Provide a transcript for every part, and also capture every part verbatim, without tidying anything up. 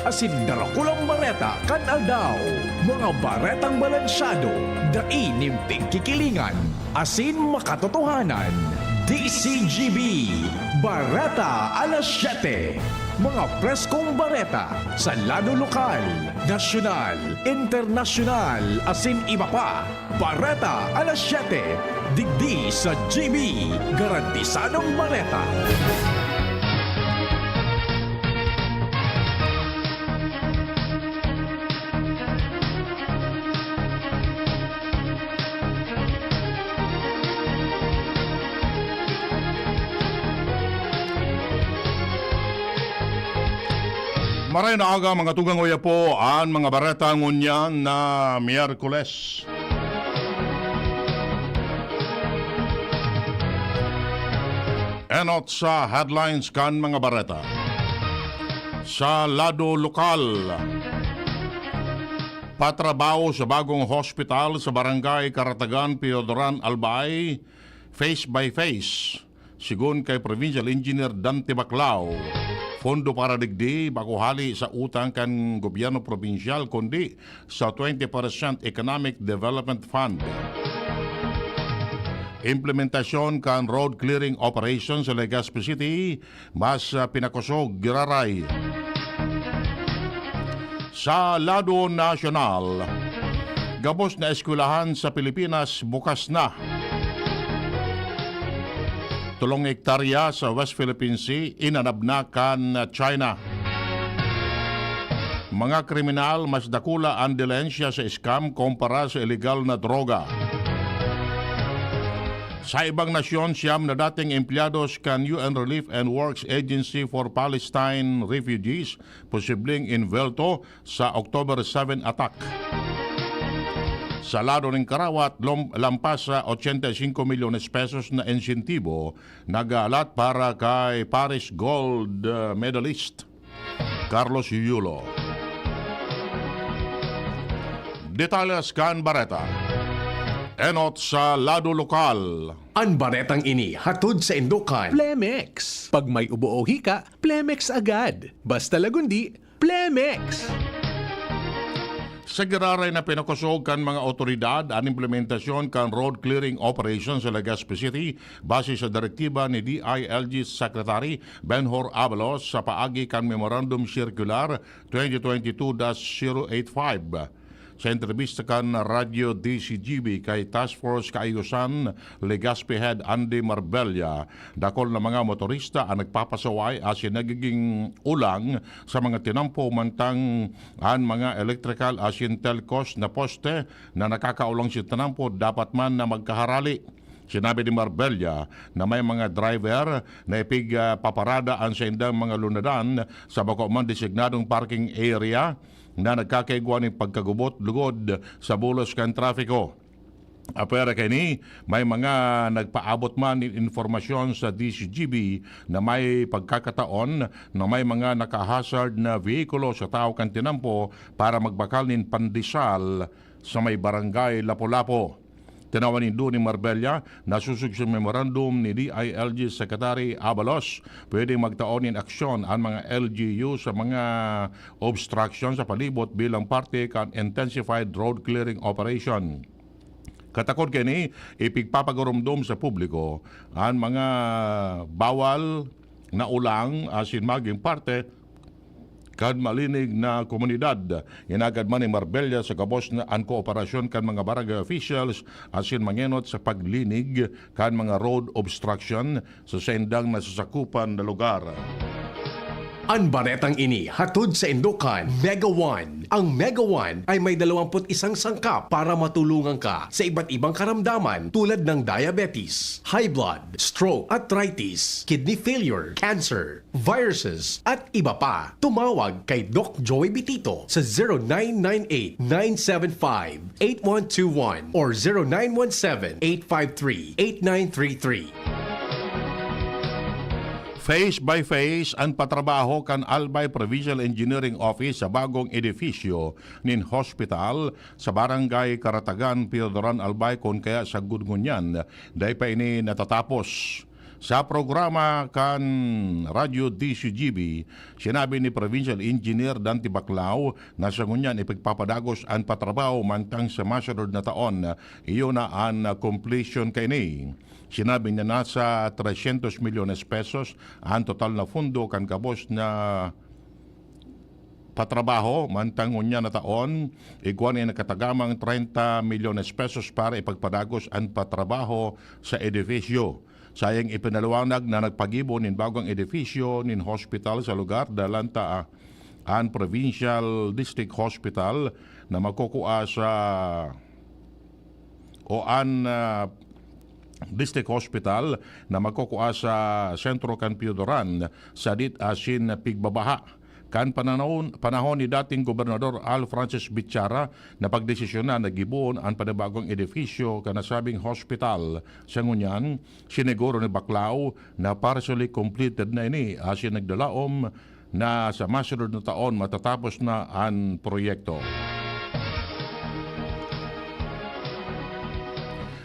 asin darakulang bareta kan aldaw. Mga baretang balansyado, dai nin pigkikilingan, asin makatotohanan. D C G B, Bareta Alas Siyete. Mga preskong bareta sa lado lokal, nasyonal, internasyonal, asin iba pa. Bareta Alas Siyete, digdi sa G B, garantisadong bareta. Maray na aga, mga tugang, oya po an mga bareta ngunyan na Miyerkules. Enot sa headlines kan mga bareta. Sa lado lokal, patrabaho sa bagong hospital sa Barangay Karatagan, Piodoran, Albay, face by face. Sigon kay Provincial Engineer Dante Baclao, pondo para digdi bako hali sa utang kan gobyerno probinsyal, kundi sa twenty percent Economic Development Fund. Implementasyon kan road clearing operation sa Legazpi City, mas, ah, pinakosog giraray. Sa lado nasyonal, gabos na eskwelahan sa Pilipinas bukas na. Tolong hektarya sa West Philippine Sea, inanab na kan China. Mga kriminal, mas dakula an dilensya sa scam kumpara sa iligal na droga. Sa ibang nasyon, siyam na dating empleyados kan U N Relief and Works Agency for Palestine Refugees posibleng envuelto sa October seven attack. Sa lado nin karawat, lom-, lampas sa ochenta y cinco milyones pesos na insentibo, nagalat para kay Paris gold, uh, medalist Carlos Yulo. Detalles kan bareta. Enot sa lado lokal. An baretang ini hatod saindo kan Plemex. Pag may ubo o hika, Plemex agad. Basta lagundi, Plemex! Sa giraray na pinakosog kan mga awtoridad an implementasyon kan road clearing operation sa Legazpi City, base sa direktiba ni D I L G Secretary Benhur Abalos sa paagi kan Memorandum Circular twenty twenty-two dash zero eight five. Sa entrebista kan Radyo D C G B kay Task Force Kaayusan, Legazpi Head Andy Marbella, dakul na mga motorista an nagpapasaway asin nagiging ulang sa mga tinampo, mantang an mga electrical asin telcos na poste na nakakaulang sa tinampo dapat man na magkaharali. Sinabi ni Marbella na may mga driver na ipig, ah, paparada an saindang mga lunadan sa bako man designadong parking area na nagkakaigwa nin pagkagubot lugod sa bulos kan trapiko. Apwera kaini, may mga nagpaabot man nin impormasyon sa D C G B na may pagkakataon na may mga naka-hazard na vehikulo sa tahaw kan tinampo para magbakal nin pandesal sa may Barangay Lapu-Lapu. Tinawan nindo ni Marbella na sosog sa memorandum ni D I L G Secretary Abalos, pwedeng magtao nin aksyon an mga L G U sa mga obstruction sa palibot bilang parte kan intensified road clearing operation. Katakod kaini, ipigpapagurumdom sa publiko an mga bawal na ulang asin magin parte kan malinig na komunidad. Inagad man ni Marbella sa gabos na an kooperasyon kan mga barangay officials asin mangenot sa paglinig kan mga road obstruction sa saindang nasasakupan na lugar. An baretang ini hatod saindo kan Mega One. Ang Mega One ay may dalawampu't isang sangkap para matulungan ka sa iba't ibang karamdaman tulad ng diabetes, high blood, stroke, arthritis, kidney failure, cancer, viruses, at iba pa. Tumawag kay Doc Joey Bitito sa zero nine nine eight, nine seven five, eight one two one or zero nine one seven, eight five three, eight nine three three. Face by face an patrabaho kan Albay Provincial Engineering Office sa bagong edifisyo nin hospital sa Barangay Karatagan, Piodoran, Albay, kun kaya sagkod ngunyan, dai pa ini natatapos. Sa programa kan Radyo D C G B, sinabi ni Provincial Engineer Dante Baclao na sa ngunyan ipagpapadagos an patrabaho mantang sa masunod na taon, iyo na an completion kaini. Sinabi niya nasa trescientos milyones pesos an total na pundo kan gabos na patrabaho, mantang ngunyan na taon, igwa nin nakatagamang treinta milyones pesos para ipagpadagos an patrabaho sa edifisyo. Sayang ipinaliwanag na nagpagibo nin bagong edifisyo nin hospital sa lugar, dalan ta an Provincial District Hospital na magkukua sa o an, ah, District Hospital na magkukua sa sentro kan Piodoran, sadit asin pigbabaha. Kan panahon, panahon ni dating Gobernador Al Francis Bichara na pagdesisyonan na gibohon an panibagong edifisyo kan nasabing hospital. Sa ngunyan, siniguro ni Baclao na partially completed na ini asin nagdalaom na sa masunod na taon matatapos na an proyekto.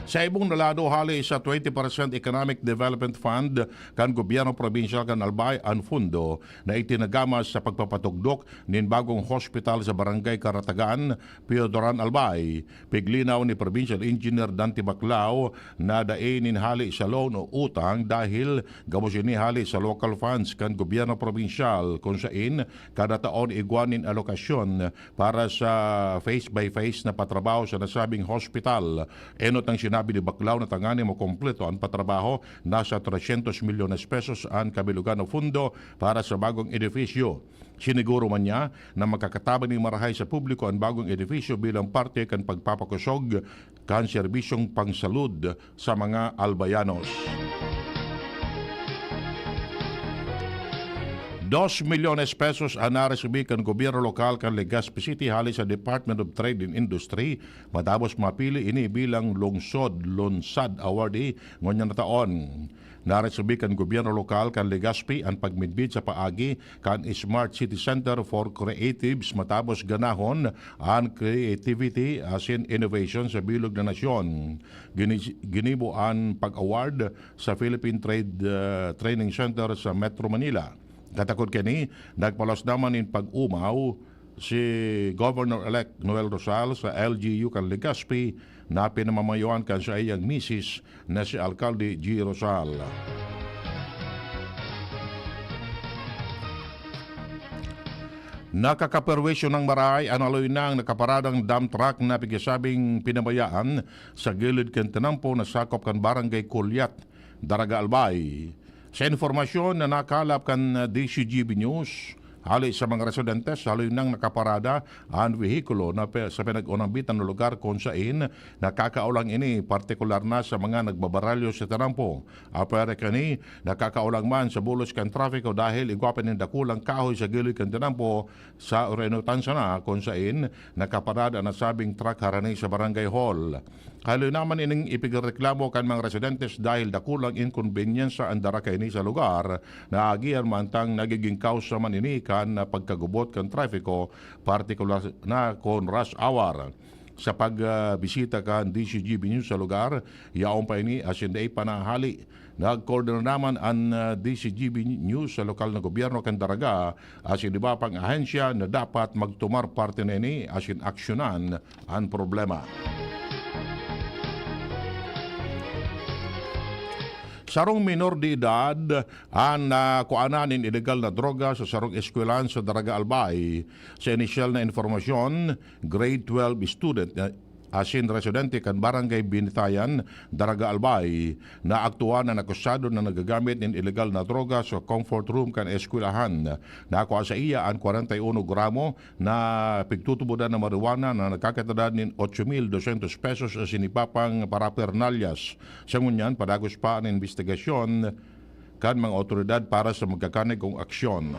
Sa ibong na lado, hali sa twenty percent Economic Development Fund kan gobyerno probinsyal kan Albay an pundo na itinagamas sa pagpapatugdok nin bagong hospital sa Barangay Karatagan, Piodoran, Albay. Piglinaw ni Provincial Engineer Dante Baclao na dai nin hali sa loan o utang dahil gabos ini hali sa local funds kan gobyerno probinsyal, kun sain kada taon igwa nin alokasyon para sa phase by phase na patrabaho sa nasabing hospital. Enot ang sinabi ni Baclao na tanganing makompleto an patrabaho, nasa trescientos milyones pesos an kabilugan o pundo para sa bagong edifisyo. Siniguro man niya na makakatabang nin marahay sa publiko an bagong edifisyo bilang parte kan pagpapakosog kan serbisyong pangsalud sa mga Albayanos. Dos milyones pesos an naresebe kan gobyerno lokal kan Legazpi City hali sa Department of Trade and Industry matapos mapili ini bilang Lungsod Lunsad Awardee ngunyan na taon. Naresebe kan gobyerno lokal kan Legazpi an pagmidbid sa paagi kan Smart City Center for Creatives matapos ganahon an creativity asin innovation sa bilog na nasyon. Gini-, ginibo an pag-award sa Philippine Trade, ah, Training Center sa Metro Manila. Katakod kani, nagpaluwas naman nin pag-omaw si Governor-elect Noel Rosal sa L G U kan Legazpi na pinamamayoan kan saiyang misis na si Alkalde G Rosal. Nakakaperwisyo nin marahay an haloy nang nakaparadang dump truck na pigsasabing pinabayaan sa gilid kan tinampo na sakop kan Barangay Kulyat, Daraga, Albay. Sa impormasyon na nakalap kan D C G B News, hali sa mga residentes, haloy nang nakaparada an vehikulo na pe-, sa pinag-unambitan na lugar kun sain nakakaolang ini, partikular na sa mga nagbabaralyo sa tinampo. Apwera kani, nakakaolang man sa bulos kan trapiko dahil igwa pa nin dakulang kahoy sa gilid kan tinampo sa orenotan sana kun sain nakaparada an nasabing truck harani sa barangay hall. Haloy naman ining ipigreklamo kan mga residentes dahil dakulang inkonbenyensa an dara kaini sa lugar na agihan mantang nagiging kausa man ini kan pagkagubot kan trapiko, partikular na kun rush hour. Sa pagbisita kan D C G B News sa lugar, yaon pa ini asin dai pa nahali. Nagkoordinador naman an, ah, D C G B News sa lokal na gobyerno kan Daraga asin iba pang ahensya na dapat magtumar parte na ini asin aksyonan an problema. Sarong minor de edad an nakuanan nin ilegal na droga sa sarong eskwelahan sa Daraga, Albay. Sa inisyal na impormasyon, grade twelve student na asin residente kan Barangay Binitayan, Daraga, Albay, naagtuan an akusado na nagagamit nin ilegal na droga sa comfort room kan eskwelahan. Nakua saiya an kwarenta y uno gramo na pigtutubodan na marijuana na nagkakantidad nin otso mil dosyentos pesos asin iba pang parapernalyas. Sa ngunyan, padagos pa an imbestigasyon kan mga awtoridad para sa magkakanigong aksyon.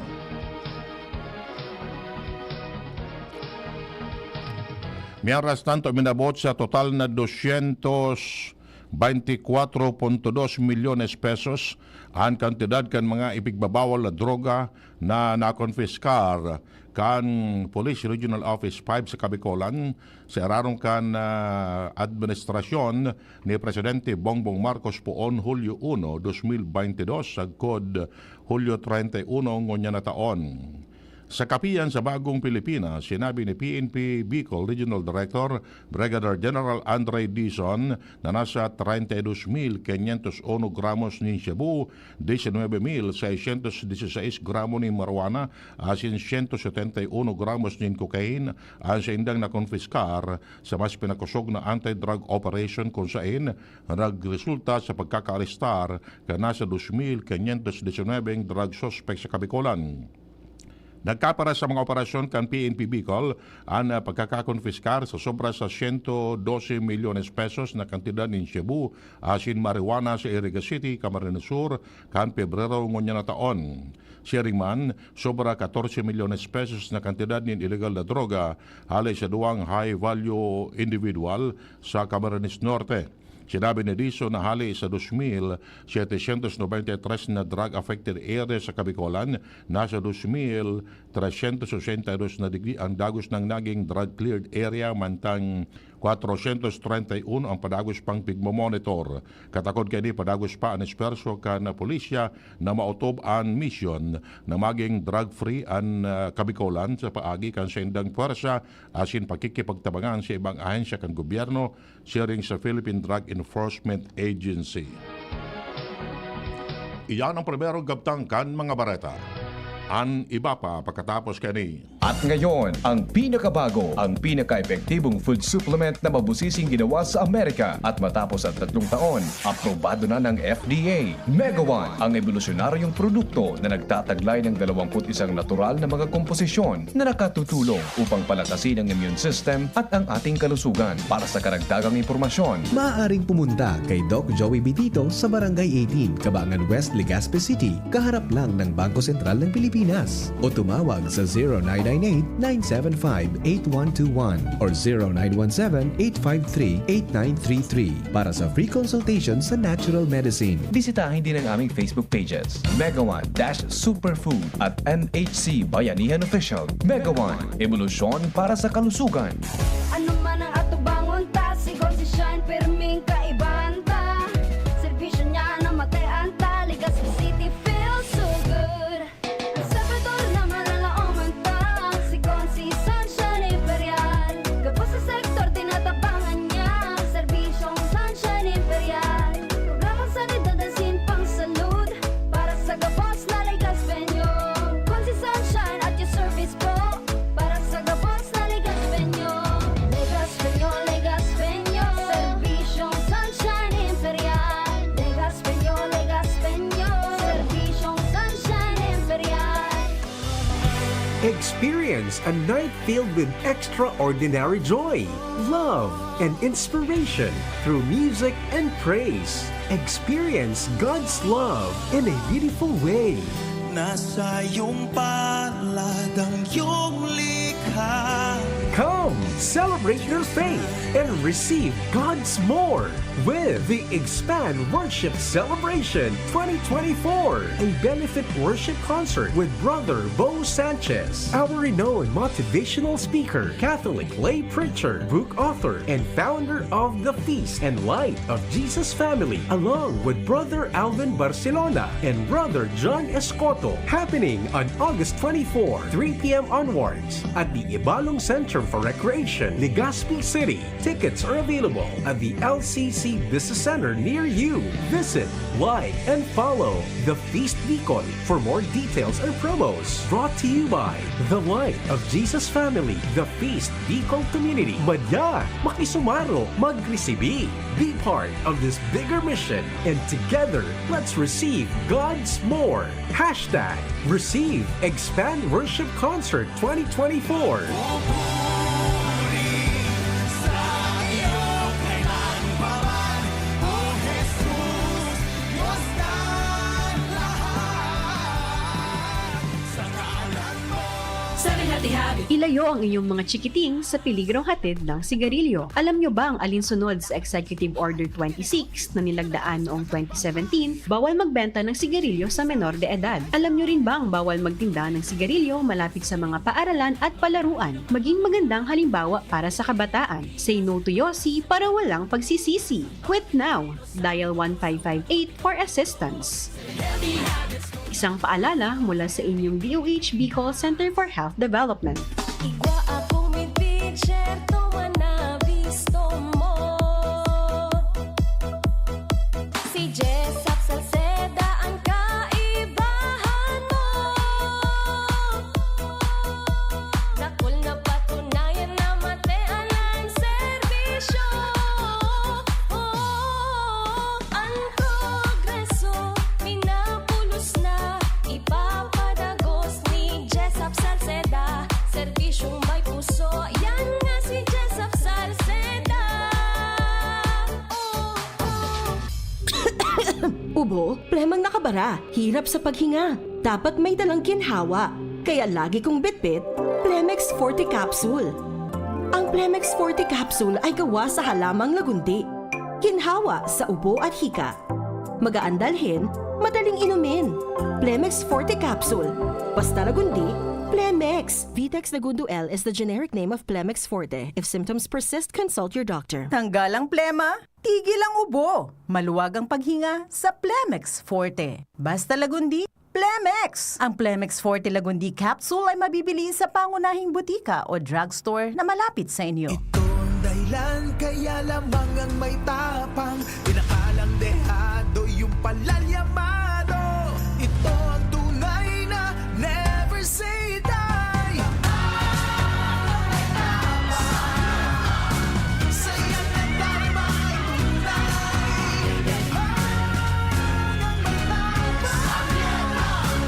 Mientras tanto, minabot sa total na dosyentos beintikwatro punto dos milyones pesos an kantidad kan mga ipigbabawal na droga na nakonpiskar kan Police Regional Office five sa Kabicolan, sa irarom kan, ah, administrasyon ni Presidente Bongbong Marcos poon Hulyo uno, dos mil baynte dos, sagkod Hulyo treinta y uno ngunyan na taon. Sa kapiyan sa bagong Pilipinas, sinabi ni P N P Bicol Regional Director Brigadier General Andre Dizon na nasa treinta y dos mil quinientos uno gramos nin shabu, diecinueve mil seiscientos dieciséis gramo nin marijuana, asin siyento setenta y uno gramos nin cocaine an saindang nakonpiskar sa mas pinakosog na anti-drug operation, kun saen nagresulta sa pagkakaarestar kan nasa dos mil quinientos diecinuebe drug suspect sa Kabicolan. Nagkapares sa mga operasyon kan P N P Bicol an, ah, pagkakakonpiskar sa sobra sa siyento dose milyones pesos na kantidad nin shabu asin marijuana sa Iriga City, Camarines Sur, kan Pebrero ngunyan na taon. Siring man, sobra katorse milyones pesos na kantidad nin ilegal na droga hale sa duwang high-value individual sa Camarines Norte. Sinabi ni Dizon na hale sa dos mil setecientos nobenta y tres na drug-affected area sa Kabicolan, nasa dos mil trescientos sesenta y dos na digdi ang dagos nang naging drug-cleared area, mantang kwatrosyentos treinta y uno ang padagos pang pigmomonitor. Katakod kaini, padagos pa an esfuerso kan pulisya na maotob an misyon na maging drug-free an, ah, Kabicolan sa paagi kan saindang pwersa asin pakikipagtabangan sa ibang ahensya kan gobyerno siring sa Philippine Drug Enforcement Agency. Iyan ang primerong kabtang kan mga bareta. An iba pa pakatapos kani. At ngayon, ang pinakabago, ang pinaka-epektibong food supplement na mabusising ginawa sa Amerika. At matapos ang tatlong taon, aprobado na ng F D A. Mega One, ang ebolusyonaryong produkto na nagtataglay ng dalawampu't isang natural na mga komposisyon na nakatutulong upang palakasin ang immune system at ang ating kalusugan. Para sa karagdagang impormasyon, maaaring pumunta kay Doc Joey Bitito sa Barangay eighteen, Cabangan West, Legazpi City, kaharap lang ng Bangko Sentral ng Pilipinas. O tumawag sa zero nine nine eight, nine seven five, eight one two one or zero nine one seven, eight five three, eight nine three three para sa free consultation sa natural medicine. Bisitahin din ang aming Facebook pages, Mega One dash Superfood at M H C Bayanihan Official. Mega One, ebolusyon para sa kalusugan. Ano man ang atubangon ta, sigon si Shine, pirming kaibahan ta. Serbisyo niya na matean ta, Legazpi City feels so good. Ang Salvador na malalaoman ta, sigon si Sunshine Imperial. Gabos sa sektor, tinatabangan niya, serbisyong Sunshine Imperial. Programang sanidad asin pangsalud, para sa gabos na Legazpeño. Kun si Sunshine at your service po, para sa gabos na Legazpeño. Legazpeño, Legazpeño, serbisyong Sunshine Imperial. Legazpeño, Legazpeño, serbisyong Sunshine Imperial. Experience a night filled with extraordinary joy, love, and inspiration through music and praise. Experience God's love in a beautiful way. Nasa iyong palad ang iyong likha. Come, celebrate your faith and receive God's more with the Expand Worship Celebration twenty twenty-four, a benefit worship concert with Brother Bo Sanchez, our renowned motivational speaker, Catholic lay preacher, book author, and founder of the Feast and Light of Jesus Family, along with Brother Alvin Barcelona and Brother John Escoto, happening on August twenty-four, three p m onwards, at the Ibalong Center for Recreation, Legazpi City. Tickets are available at the L C C Business Center near you. Visit, like, and follow The Feast Bicol for more details and promos. Brought to you by The Light of Jesus Family, The Feast Bicol Community. Madya, makisumaro, magresibi. Be part of this bigger mission, and together, let's receive God's more. Hashtag Receive Expand Worship Concert twenty twenty-four. Pupuri sa iyo kailan pa man, O Jesus, Dios kan lahat. Sa ngalan mo. Sa pinati Ilayo ang inyong mga chikiting sa peligrong hatid ng sigarilyo. Alam nyo bang alinsunod sa Executive Order twenty-six na nilagdaan noong twenty seventeen, bawal magbenta ng sigarilyo sa menor de edad? Alam nyo rin bang bawal magtinda ng sigarilyo malapit sa mga paaralan at palaruan? Maging magandang halimbawa para sa kabataan. Say no to Yossi para walang pagsisisi. Quit now! Dial one five five eight for assistance. Isang paalala mula sa inyong D O H Bicol Center for Health Development. Igwa akong midbid, syerto man na bisto mo. Si Jessop Salceda ang kaibahan mo. Dakul na patunayan na matean ang serbisyo. Oh, ang progreso, minapulos na, ipapadagos ni Jessop Salceda. Serbisyong may puso, yan nga si Jessop Salceda. Oh, oh. Ubo, plemang nakabara, hirap sa paghinga. Dapat may dalang ginhawa. Kaya lagi kong bitbit, Plemex Forte Capsule. Ang Plemex Forte Capsule ay gawa sa halamang lagundi. Ginhawa sa ubo at hika. Magaan dalhin, madaling inumin. Plemex Forte Capsule. Basta lagundi, Plemex. Vitex Lagundo L is the generic name of Plemex Forte. If symptoms persist, consult your doctor. Tanggal ang plema, tigil ang ubo. Maluwag ang paghinga sa Plemex Forte. Basta lagundi, Plemex! Ang Plemex Forte Lagundi Capsule ay mabibili sa pangunahing butika o drugstore na malapit sa inyo. Ito ang dahilan kaya lamang ang may tapang, inakalang dehado yung palalyamado. Ito ang tunay na never say die. Saya na tayo magtunay. Ang may tapang,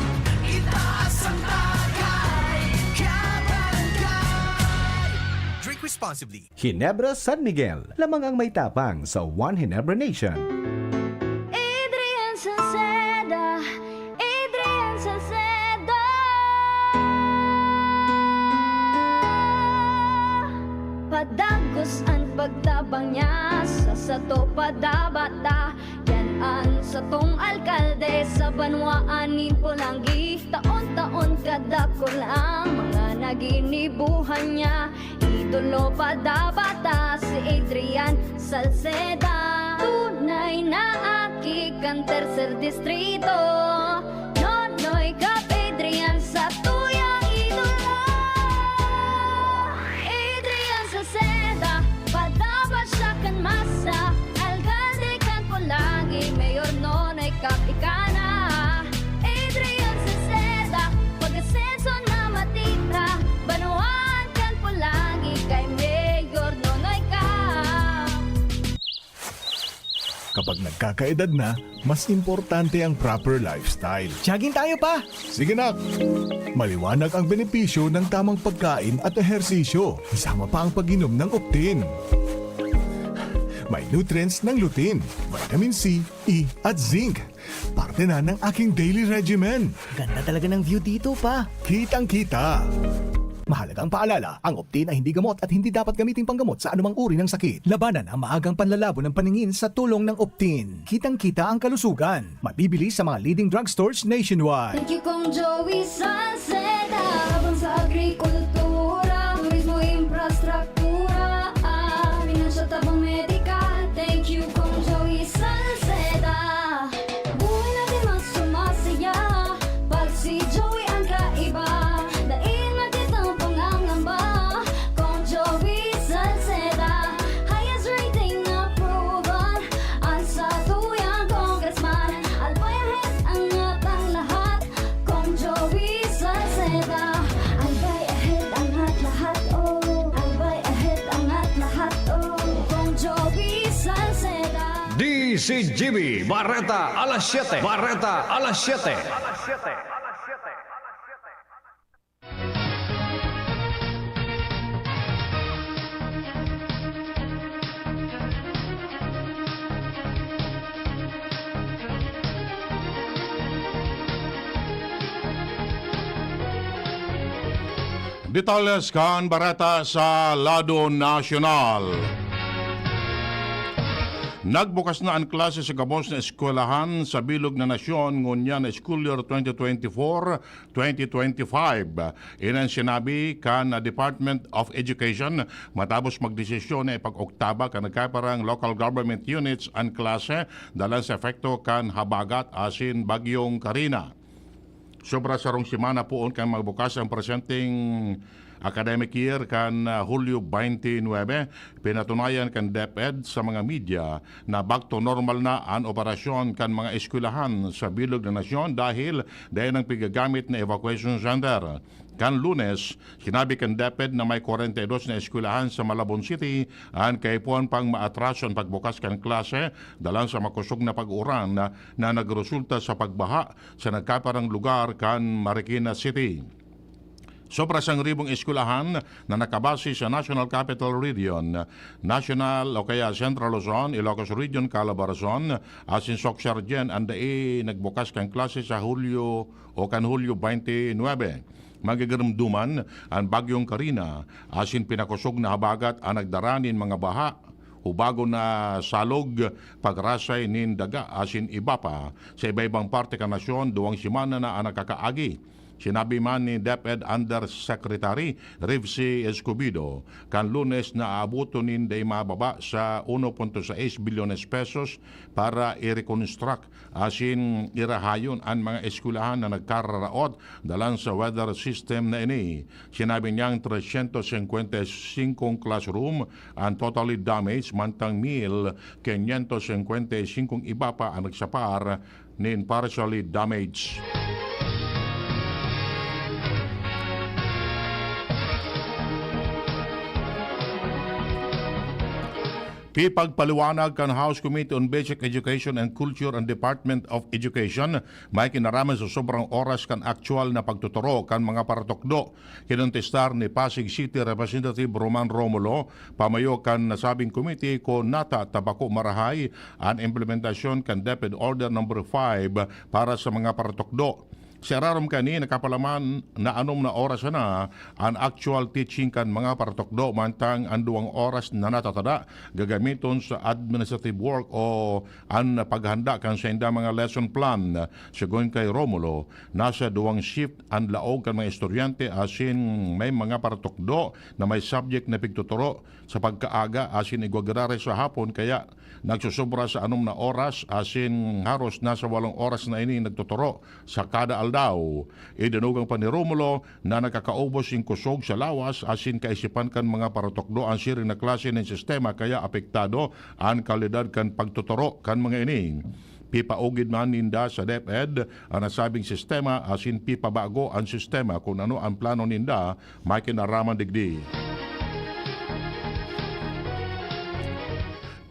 itaas ang tagay, kabarangay. Drink responsibly. Ginebra San Miguel, lamang ang may tapang sa One Ginebra Nation. Adrian Salceda, Adrian Salceda. Padagos an pagtabang niya sa sato padabata. Yan an satong alkalde sa banwaan nin Polangui. Taon-taon kadakul ang mga naginibuhan niya. Idolo padabata si Adrian Salceda. Tunay na aki kan tercer distrito. Nonoy Cap Adrian sa tuyang idolo. Adrian Salceda, padapat siya kan masa. Alkalde kan Polangui, Mayor Nonoy Cap ika na. Adrian Salceda, pag-asenso na matira, banwaan kan Polangui kay Mayor Nonoy Cap. Kapag nagkakaedad na, mas importante ang proper lifestyle. Jogging tayo, pa! Sige, nak! Maliwanag ang benepisyo ng tamang pagkain at ehersisyo, kasama pa ang pag-inom ng Optin. May nutrients ng lutein, vitamin C, E, at zinc. Parte na ng aking daily regimen. Ganda talaga ng view dito, pa. Kitang-kita. Mahalagang paalala, ang Optin ay hindi gamot at hindi dapat gamiting panggamot sa anumang uri ng sakit. Labanan ang maagang panlalabo ng paningin sa tulong ng Optin. Kitang-kita ang kalusugan. Mabibili sa mga leading drugstores nationwide. Thank you, Kong Joey Salceda. Habang sa agrikultura, turismo, infrastruktura, ah, financial tabang medikal. Thank you, Kong Joey Salceda. Buhay natin mas sumasaya pag si Joey ang kaiba. Dai na kitang pangangamba, Kong Joey Salceda. Highest rating approval, ang satuyang congressman. Albay ahead angat ang lahat, Kong Joey Salceda. Albay ahead angat lahat, oh. Albay ahead angat lahat, oh. Kong Joey Salceda. D C G B, Bareta alas siete. Bareta alas siete. Detalles kan bareta sa lado nasyonal. Nagbukas na an klase sa gabos na eskwelahan sa bilog na nasyon ngunyan na school year twenty twenty-four twenty twenty-five. Ini an sinabi kan Department of Education matapos magdesisyon na ipag-oktaba kan nagkaparang local government units an klase dalan sa epekto kan habagat asin Bagyong Karina. Sobra sarong semana poon kan magbukas ang presenteng academic year kan, ah, Hulyo twenty-nine, pinatunayan kan DepEd sa mga media na back to normal na an operasyon kan mga eskwelahan sa bilog na nasyon dahil dai nang pigagamit na evacuation center. Kan Lunes, sinabi kan DepEd na may kwarenta y dos na eskwelahan sa Malabon City an kaipuhan pang maatraso an pagbukas kan klase dalan sa makosog na pag-uran na, na nagresulta sa pagbaha sa nagkaparang lugar kan Marikina City. Sobra sang ribong eskwelahan na nakabase sa National Capital Region, National o kaya Central Luzon, Ilocos Region, Calabarzon, asin Soccsksargen an dai nagbukas kan klase sa Hulyo o kan Hulyo twenty-nine. Magigiromdoman an Bagyong Karina, asin pinakosog na habagat an nagdara nin mga baha, ubagon na salog, pagrasay nin daga asin iba pa. Sa iba-ibang parte kan nasyon, duwang semana na an nakakaagi. Sinabi man ni DepEd Undersecretary Rivsy Escobedo, kan Lunes na aaboton nin dai mababa sa uno punto sais bilyones pesos para i-reconstruct asin irahayon an mga eskwelahan na nagkararaot dalan sa weather system na ini. Sinabi niyang trescientos cincuenta y cinco classroom an totally damaged, mantang mil quinientos cincuenta y cinco iba pa an nagsapar nin partially damaged. Pipagpaliwanag kan House Committee on Basic Education and Culture and Department of Education may kinaraman sa sobrang oras kan aktuwal na pagtuturo kan mga paratukdo. Kinontestar ni Pasig City Representative Roman Romulo, pamayo kan nasabing committee, kun nata ta bako marahay an implementasyon kan DepEd Order Number five para sa mga paratukdo. Sa irarom kani, nakapalaman na anom na oras na an actual teaching kan mga paratukdo, mantang an duwang oras na natatada gagamiton sa administrative work o an paghanda kan saindang mga lesson plan. Segun kay Romulo, nasa duwang shift an laog kan mga estudyante asin may mga paratukdo na may subject na pigtuturo sa pagkaaga asin igwa giraray sa hapon, kaya nagsusobra sa anom na oras asin haros nasa walong oras na ini nagtuturo sa kada aldaw. Idinugang pa ni Romulo na nakakaubos nin kusog sa lawas asin kaisipan kan mga paratukdo an siring na klase nin sistema, kaya apektado an kalidad kan pagtuturo kan mga ini. Pipaugid man ninda sa DepEd an nasabing sistema asin pipabago an sistema kun ano an plano ninda may kinaraman digdi.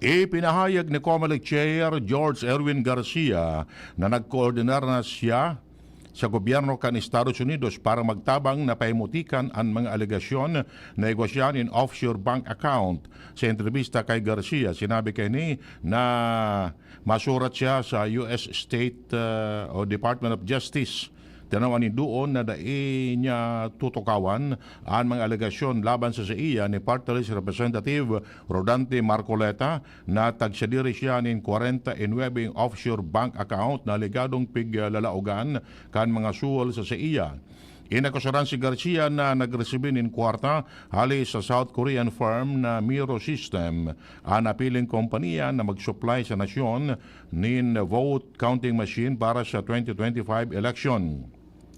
Ipinahayag ni Comelec Chair George Erwin Garcia na nagkoordinar na siya sa gobyerno kan Estados Unidos para magtabang na pahimutikan an mga alegasyon na igwa siya nin offshore bank account. Sa entrebista kay Garcia, sinabi kani na masurat siya sa U S State, ah, o Department of Justice. Tinawan nin duon na dai niya tutukawan an mga alegasyon laban sa saiya ni Party List Representative Rodante Marcoleta na tagsadiri siya nin kwarenta y nuebe offshore bank account na alegadong piglalaogan kan mga suhol sa saiya. Inakusaran si Garcia na nagresibi nin kwarta hali sa South Korean firm na Miro System, an napiling kompanya na mag-supply sa nasyon nin vote counting machine para sa twenty twenty-five election.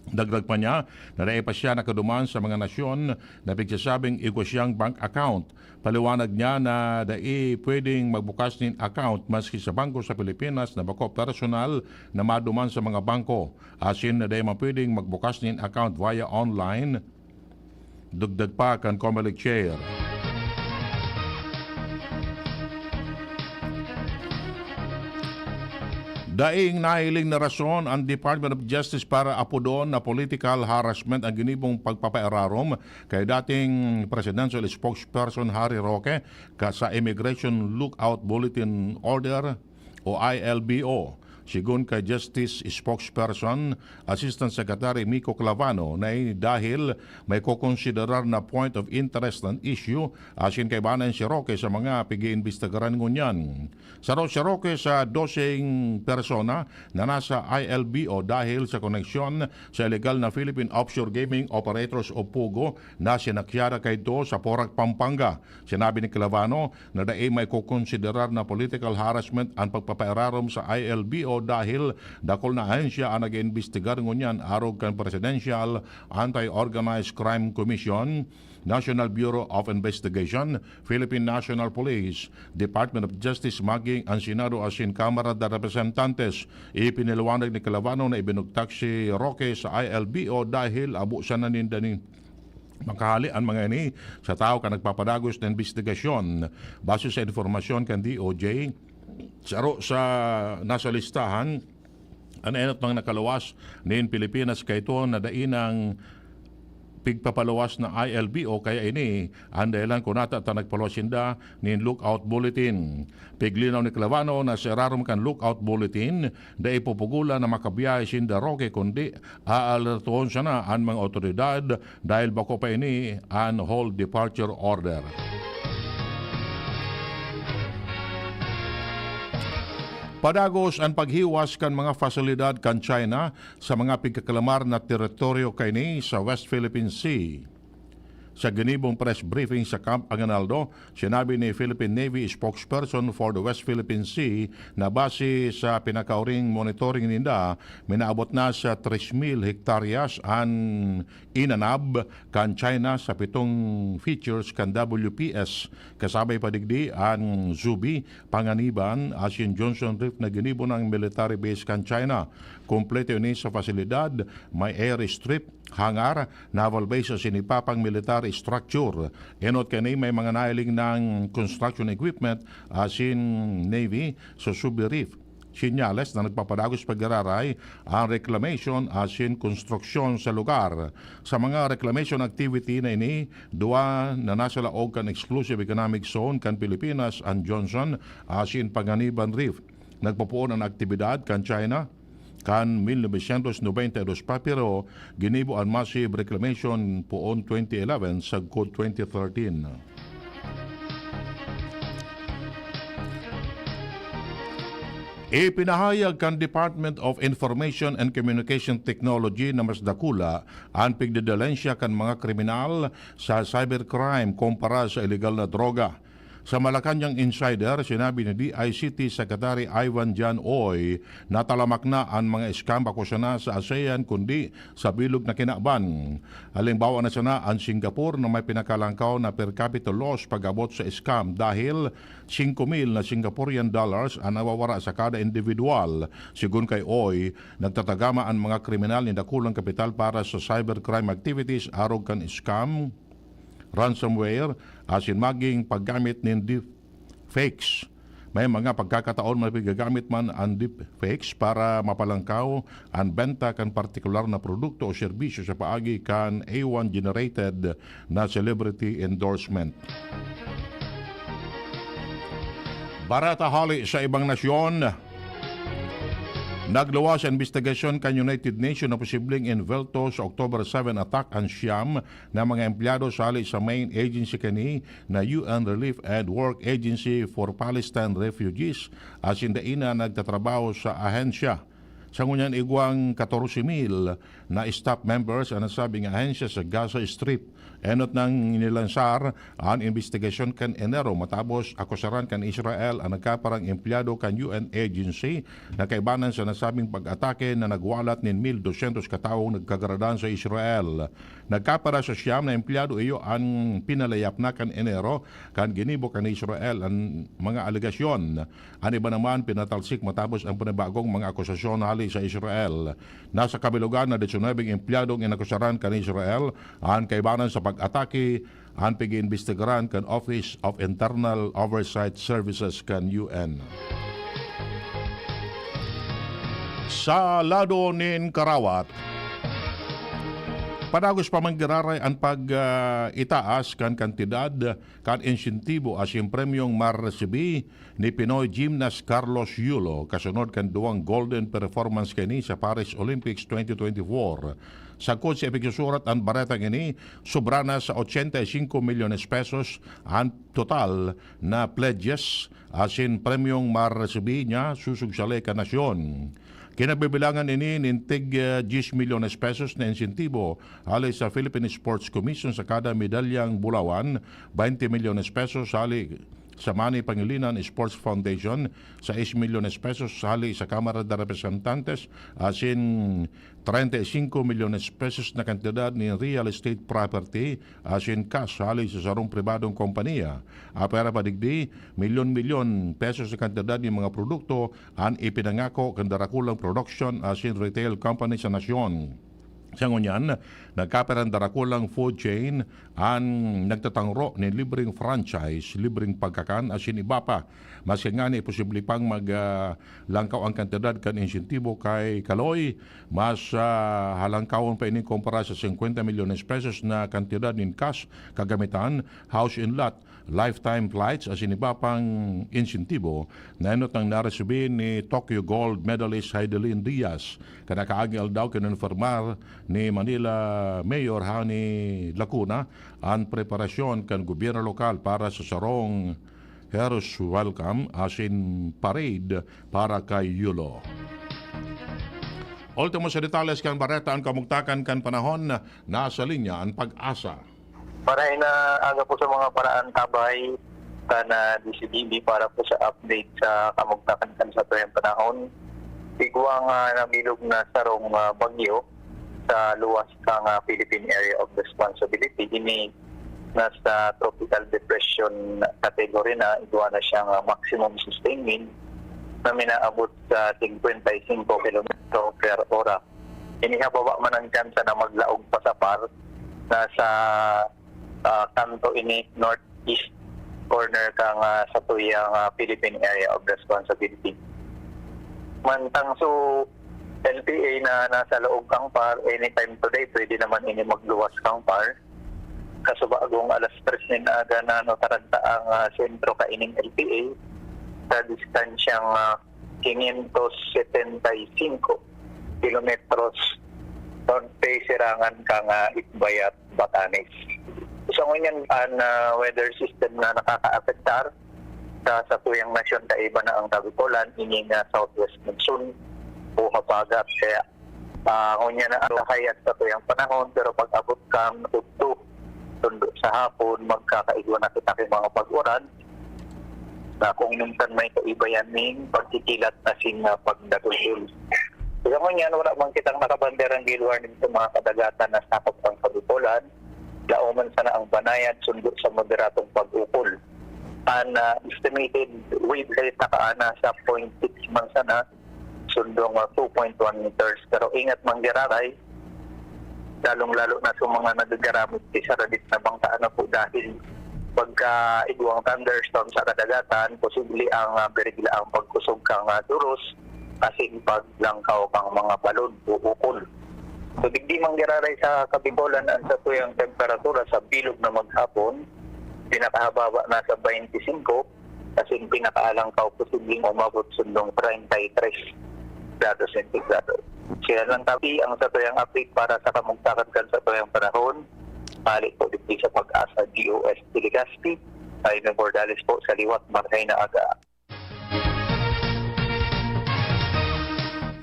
Dagdag pa niya na dai pa siya nakaduman sa mga nasyon na pigsasabing igwa siyang bank account. Paliwanag niya na dai pwedeng magbukas nin account maski sa bangko sa Pilipinas na bako personal na maduman sa mga bangko, asin na dai man pwedeng magbukas nin account via online. Dugdag pa kan Comelec Chair. Daing nahiling na rason ang Department of Justice para apodon na political harassment ang ginibong pagpapairarom kay dating Presidential Spokesperson Harry Roque ka sa Immigration Lookout Bulletin Order o I L B O. Sigon kay Justice Spokesperson, Assistant Secretary Miko Clavano, na ini dahil may kokonsiderar na point of interest na issue asin kaibanan si Roque sa mga pag-iimbestigaran ngunyan. Saro si Roque sa doseng persona na nasa I L B O dahil sa koneksyon sa illegal na Philippine offshore gaming operators o POGO na sinakyada kaidto sa Porac, Pampanga. Sinabi ni Clavano na dai maikokonsiderar na political harassment an pagpapairarom sa I L B O dahil dakul na ahensya an nag-iimbestigar ngunyan arog kan Presidential Anti-Organized Crime Commission, National Bureau of Investigation, Philippine National Police, Department of Justice, maging an Senado asin Kamara de Representantes. Ipinaliwanag ni Clavano na ibinugtak si Roque sa I L B O dahil abo sana ninda nin makahali an mga ini sa tawo kan nagpapadagos na imbestigasyon. Base sa impormasyon kan D O J, saro sa nasa listahan an enot nang nakaluwas nin Pilipinas kaito na dai nang pigpapaluwas na I L B O, kaya ini an dahilan kun nata ta nagpaluwas sinda nin lookout bulletin. Piglinaw ni Clavano na sa irarom kan lookout bulletin, dai pupugolan na makabiyahe sinda Roque, kundi aalertohon sana an mga awtoridad dahil bako pa ini an hold departure order. Padagos an paghiwas kan mga fasilidad kan China sa mga pigkakalamar na teritoryo kaini sa West Philippine Sea. Sa ginibong press briefing sa Camp Aguinaldo, sinabi ni Philippine Navy spokesperson for the West Philippine Sea na base sa pinakauring monitoring ninda, minaabot na sa tres mil hektaryas an inanab kan China sa pitong features kan W P S, kasabay pa digdi an Zubi, Panganiban, asin Johnson Reef na ginibo ng military base kan China. Kompleto ini sa fasilidad, may airstrip, hangar, naval base asin iba pang military structure. Enot kani may mga nahiling ng construction equipment asin Navy sa Subi Reef. Sinyales na nagpapadagos pag-iraray ang reclamation asin konstruksyon sa lugar. Sa mga reclamation activity na ini, duwa na nasa laog kan Exclusive Economic Zone kan Pilipinas an Johnson asin Panganiban Reef. Nagpopoon an aktibidad kan China kan mil novecientos nobenta y dos pa, pero ginibo an massive reclamation poon twenty eleven sagkod twenty thirteen. Ipinahayag kan Department of Information and Communication Technology na mas dakula an pigdedalensya kan mga kriminal sa cybercrime kumpara sa iligal na droga. Sa Malacañang Insider, sinabi ni D I C T Secretary Ivan John Uy na talamak na an mga scam bako sana sa ASEAN kundi sa bilog na kinaban. Halimbawa na sana an Singapore na may pinakalangkaw na per capita loss pag-abot sa scam dahil singko mil na Singaporean dollars an nawawara sa kada individual. Sigon kay Uy, nagtatagama an mga kriminal nin dakulang kapital para sa cybercrime activities arog kan scam, ransomware, asin maging paggamit nin deepfakes. May mga pagkakataon na pigagamit man an deepfakes para mapalangkaw an benta kan partikular na produkto o serbisyo sa paagi kan A one generated na celebrity endorsement. Bareta hali sa ibang nasyon. Nagluwas sa imbestigasyon kan United Nations na posibleng involto sa October seven attack an siyam na mga empleyado sali sa main agency kani na U N Relief and Work Agency for Palestine Refugees, asin dai na nagtatrabaho sa ahensya. Sa ngunyan, igwang katorse mil na staff members an nasabing ahensya sa Gaza Strip. Enot nang nilansar an imbestigasyon kan Enero matapos akusaran kan Israel an nagkaparang empleyado kan U N agency na kaibanan sa nasabing pag-atake na nagwalat nin mil dosyentos katawong nagkagaradan sa Israel. Nagkapara sa siyam na empleyado iyo an pinalayap na kan Enero kan ginibo kan Israel an mga alegasyon. An iba naman pinatalsik matapos ang panibagong mga akusasyon hali sa Israel. Nasa kabilugan na disinubing empleyadong inakusaran kan Israel an kaibanan sa pag-atake an pag-iimbestigaran kan Office of Internal Oversight Services kan U N. Sa lado nin karawat, Padagos pa man giraray an pag, ah, itaas kan kantidad kan insentibo asin premyong maresibi ni Pinoy gymnast Carlos Yulo kasunod kan duwang golden performance kaini sa Paris Olympics twenty twenty-four. Sagkod sa ipigsusurat an baretang ini, sobra na sa ochenta y cinco milyones pesos an total na pledges asin premyong maresibi niya susog sa leka nasyon. Kinabibilangan ini nin tig, ah, diyes milyones pesos na insentibo hali sa Philippine Sports Commission sa kada medalyang bulawan, baynte milyones pesos hali sa Manny Pangilinan Sports Foundation, sais milyones pesos hali sa Kamara de Representantes, asin treinta y cinco milyones pesos na kantidad nin real estate property, asin cash hali sa sarong pribadong kompanya. Apwera pa digdi, milyon-milyon pesos na kantidad nin mga produkto an ipinangako kan darakulang production asin retail company sa nasyon. Sa ngunyan, nagkapirang darakulang food chain an nagtatangro nin libreng franchise, libreng pagkakan asin iba pa. Maski ngani posible pang mag, ah, langkaw an kantidad kan insentibo kay Kaloy, mas, ah, halangkawon pa ini kumpara sa singkwenta milyones pesos na kantidad nin cash, kagamitan, house and lot, lifetime flights asin iba pang insentibo na enot nang naresibi ni Tokyo gold medalist Heidelin Diaz. Kan nakaaging aldaw, kinonfirmar ni Manila Mayor Honey Lacuna an preparasyon kan gobyerno lokal para sa sarong hero's welcome asin parade para kay Yulo. Ultimo sa detalles kan bareta, an kamugtakan kan panahon, nasa linya an Pag-asa. Maray na aga po sa mga paraan, Tabay, kan, ah, D C D B para po sa update sa kamugtakan kan satuyang panahon. Igwang, ah, nabilog na sarong, ah, bagyo sa luwas kan, ah, Philippine Area of Responsibility. Ini nasa tropical depression category na, igwa na siyang, ah, maximum sustained wind na minaabot sa singkwenta y singko kilometro per ora. Inihababa man ang tsansa na maglaog pa sa par, nasa, ah, kanto ini, northeast corner kan, ah, satuyang, ah, Philippine Area of Responsibility. Mantang su L P A na nasa laog kan par, anytime today, pwede naman ini magluwas kan par. Kasubagong alas tres nin aga na nataranta ang, ah, sentro kaining L P A sa distansyang, ah, quinientos setenta y cinco kilometros norte sirangan kan, ah, Itbayat, Batanes. Sa ngunyan, an, ah, weather system na nakakaapektar sa satuyang nasyon kaiba na ang Kabikolan, ini nga southwest monsoon o habagat. Kaya, ah, ngunyan na ang kahayag sa tuyang panahon, pero pag-abot kan udto, sundo sa hapon, magkakaigwa na kita kan mga pag-uran na kung minsan may kaibayan ning pagkikilat asin, ah, pagdadundol. Sa ngunyan, wala man kitang nakabanderang gale warning sa mga kadagatan na sakop kan Kabikolan. Laoman sana ang banayad, sundo sa moderadong pag-ukol. An, ah, estimated wave height na kaana sa point six man sana, sundong, ah, two point one meters. Pero ingat man giraray, lalong-lalo na sa mga nagagaramit sa saradit na bangka, ano po, dahil pagka igwang thunderstorm sa kadagatan, posible ang, ah, birigla ang pagkusog kang, ah, duros, asin paglangkaw kang mga balod o ukol. So, digdi man giraray sa Kabikolan, ang satuyang temperatura sa bilog na maghapon, pinakahababa nasa baynte singko, asin pinakaalangkaw posibleng umabot sundong treinta y tres grados sentigrado. Siya lang, Tabi, ang satuyang update para sa kamugtakan kan satuyang panahon. Hali po digdi sa Pag-asa D O S Legazpi, Jaime Bordales po sa liwat, maray na aga.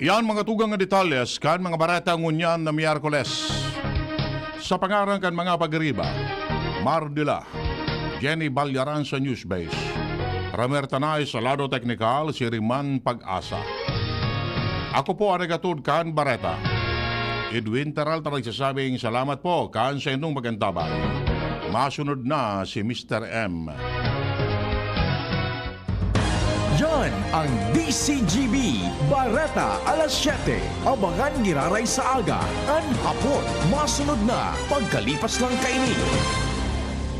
Yan mga tugang nga detalles kan mga bareta ngunyan na Miyerkules. Sa pangaran kan mga pagiriba, Mar Dila, Jenny Balyaran sa Newsbase, Ramer Tanay sa lado teknikal, si Riman Pag-asa. Ako po ang naghatod kan bareta. Edwin Peralta nagsasabing salamat po kan sa inyong pag-antabay. Masunod na si Mister M. Yan ang D C G B Bareta alas siyete. Abangan giraray sa aga, an hapon. Masunod na pagkalipas lang kaini.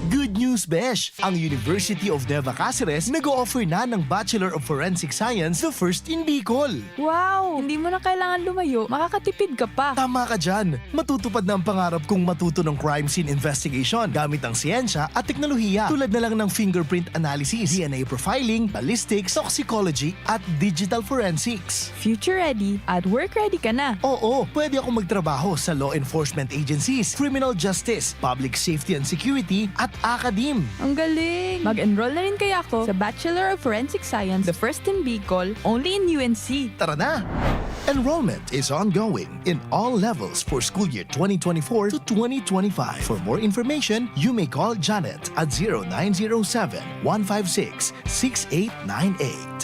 Good News Besh! Ang University of Nueva Caceres nag-o-offer na ng Bachelor of Forensic Science, the first in Bicol. Wow! Hindi mo na kailangan lumayo, makakatipid ka pa. Tama ka dyan! Matutupad na ang pangarap kong matuto ng crime scene investigation gamit ang siyensya at teknolohiya, tulad na lang ng fingerprint analysis, D N A profiling, ballistics, toxicology, at digital forensics. Future ready at work ready ka na. Oo, pwede akong magtrabaho sa law enforcement agencies, criminal justice, public safety and security, at academe. Ang galing! Mag-enroll na rin kaya ako sa Bachelor of Forensic Science, the first in Bicol, only in U N C. Tara na! Enrollment is ongoing in all levels for school year twenty twenty-four to twenty twenty-five. For more information, you may call Janet at zero nine zero seven, one five six, six eight nine eight.